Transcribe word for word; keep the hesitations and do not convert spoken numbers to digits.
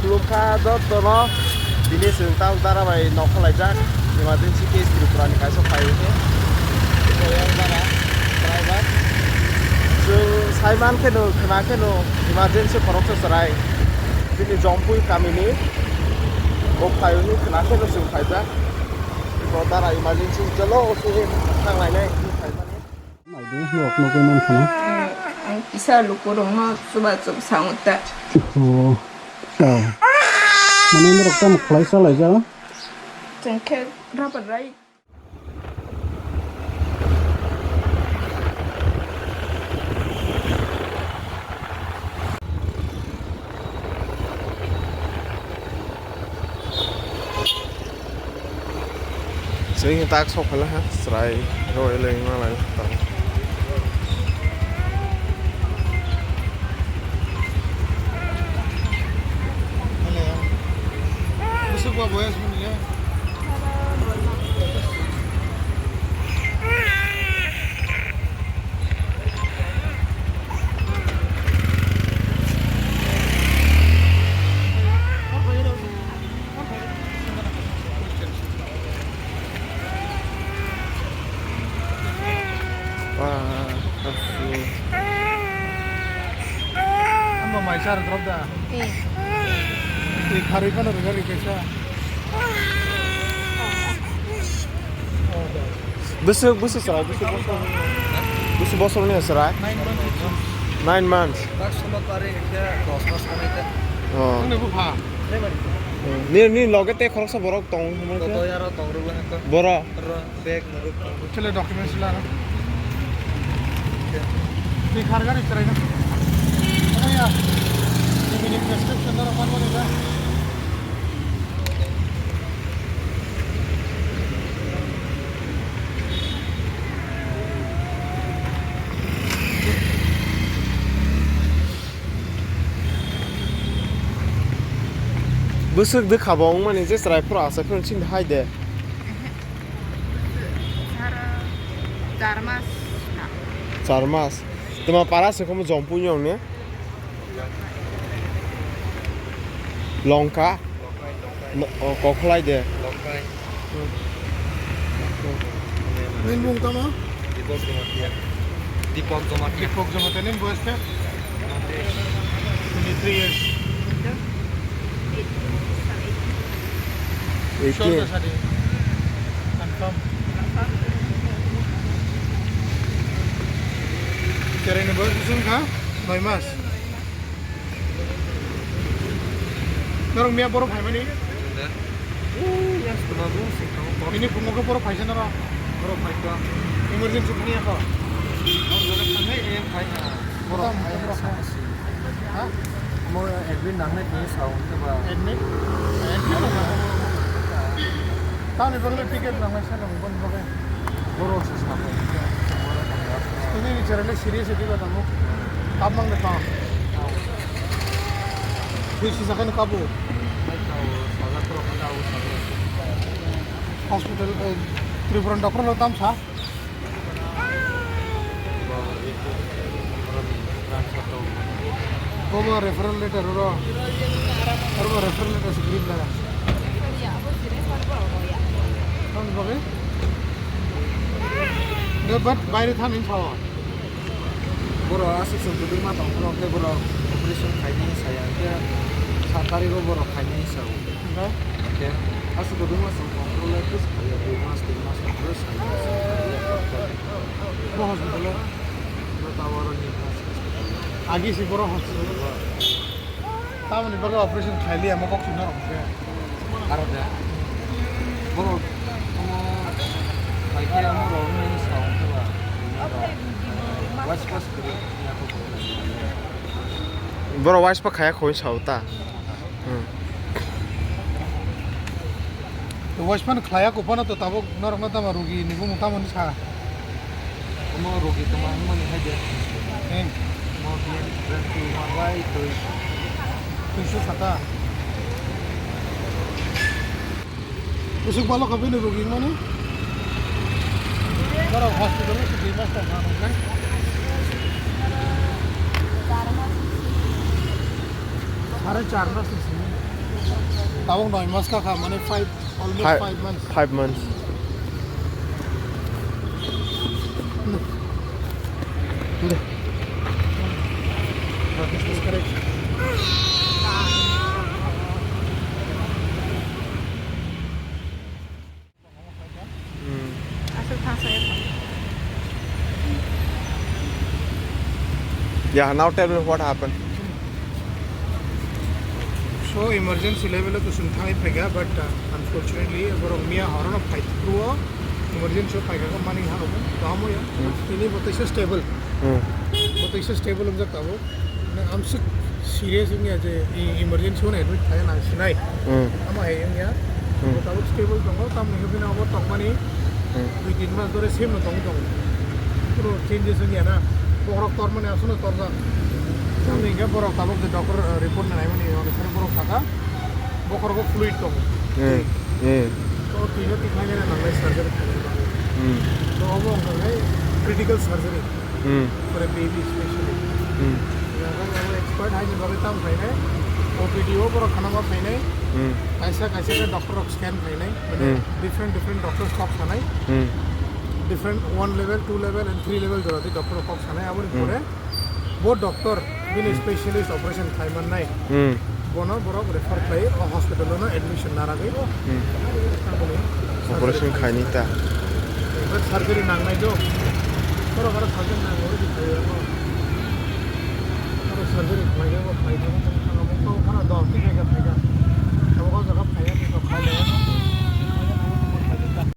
Khulumkha jotono, tini chwng tak dara bai nokho laijak, emergency case Tripura ni kaisa phai hwnwi. Boyang dara, driver. Chwng sai man kheno, khna kheno, emergency khoroksa chwrai. Bini Jompui kamini, bo phai hwnwi khna kheno chwng phaijak. Bo dara emergency jolo osuhi thang lainai hwnwi phaimani. Naidi, norok nugui mankha na? Ang kisa lukurokno chubachup sango ta. Oh. Oh. Mane norok tamo khlai chalaijak? Chwng khe rubber rai. Chwng tak sok phaila ha, chwrai rw eleng ma lai. Amo mai char drop da. Eh. Twi kharwi phano rwgari kaisa. Bwswk, bwswk chwrai, bwswk bosor. Bwswk bosor ni chwrai? Nine months. Nine months. Tak sumot pari khe dos mas kanai ta. Oh. Nini bupha. Ni, ni loge te khoroksa borok tong hwnwi khe? Toto yaro tong rwla hwnkhe. Boro? Ro, bag muruk tong. Chwle documents lana. Twi khargani chwraino. Ano ya. Nini prescription norok manmani da. Bwswk de khabo wngmani je chwrai phuru achai phuru chini hai de. Aro char mas. Char mas. Tuma para se komo Jompui ni ong ne? Longka? No, o, Kokholai de. Nini mung tamo? Deepak Jamatia. Deepak Jamatia. Deepak Jamatia, nini boyos khe? Twenty-three years. Eighteen. Sure ka shadi? Confirm? Cherai ni boyos bisi wngkha? Noi mas. Norok miya borok phaimani? Bini phungo khe borok phaisa norok? Borok phaikha. Emergency thani yakho? Norok jaga thangnai, eh, phai ha. Borok phai ha. Ha? Mo admit nangnai tini sao, hwnkhe ba? Admit? Admit wngkha. Tamni bagwi ticket nangnai sano, boni bagwi. Borok se sabo. Tini ni chwrai le serious edi ba tamo. Kap mang de kap. Twi sijak khe no kabo. Hospital, eh, Tripura ni doctor no tam sa. Obo referral letter oro. Oro referral letter se green laga. Tamni bagwi? De, but baire thani sao. Borok aswk se kwbangma tong phuru khe borok operation khainai saya khe sat tarikh o borok khainai sao. Hwnkhe? Khe aswk kwbangma se tong phuru le khe saya dui mas tin mas tong phuru saya. Bo hospital o? Bo tower o ni mas. Agi se borok hospital o? Tamoni bagwi operation khlai liya, mo kok chwngno rok hwnkhe. Aro de. Borok omo khlai khe omo rok wngmani sa wngkhe ba. Wash wash kwrwi ya kok. Borok wash pa khaya khoi sao ta. Hmm. Wash phano khlaiya, kuphano to tabuk norokno tamo rugi ni bumung tamo ni sa. Omo rugi tongma hwnmani hai de. Em. Omo biyan brand tu ma bai twi. Twiso sata. Usuk balo kha bini rugi mani. Norok hospital o se dui mas tong kha nang. Sare char mas ni simi. Tabuk noi mas ka kha, mane five, almost Five, five months. Five months. This is correct. Hmm. Aswk thangsa ya. Yeah, now tell me what happened. So emergency level o kusum thangwi phaikha, but, uh, unfortunately borok miya horono phai phuru o emergency o phaikha, mani hano bo tamo ya. Hmm. Tini bo teisa stable. Hmm. Bo teisa stable wngjak tabuk. Amswk serious wngya je e-, emergency o admit khlai nang sinai. Hmm. Amo hai wngya. Hmm. Bo tabuk stable tongo, tamni hwnwi abo tongmani Hmm. dui tin mas dhore same no tongwi tongo. Kunu changes wngya na. Bohrok tormani aswkno torjak. Tamni hwnkhe borok tabuk je doctor, eh, report naimani onusare borok saka. Bokhorogo fluid tongo. Hmm. Hmm. To twi no tikhlainani nangnai surgery khlainani bagwi. Hmm. To obo wngkha khe critical surgery. Hmm. For a baby especially. Hmm. Abo expert haini bagwi tam khlainai. O P D o borok khana ma khlainai. Hmm. Kaisa kaisa khe doctor rok scan khlainai. Mane Hmm. different different doctors kok sanai. Hmm. Different one level, two level and three level jora di doctor kok sanai. Aboni Hmm. pore bo doctor bini Hmm. specialist operation khlai mannai. Hmm. Bono borok refer khlai o hospital o no admission naragwi. Hmm. Aboni Operation surgery khaini ta. But surgery nangnai do. Borok aro surgery nango di khlai o. Aro surgery khlai o, khlai o, khlai o, khlai o, khlai o, dos tin jaga khlai o. Abo o jaga khlai o, khlai o.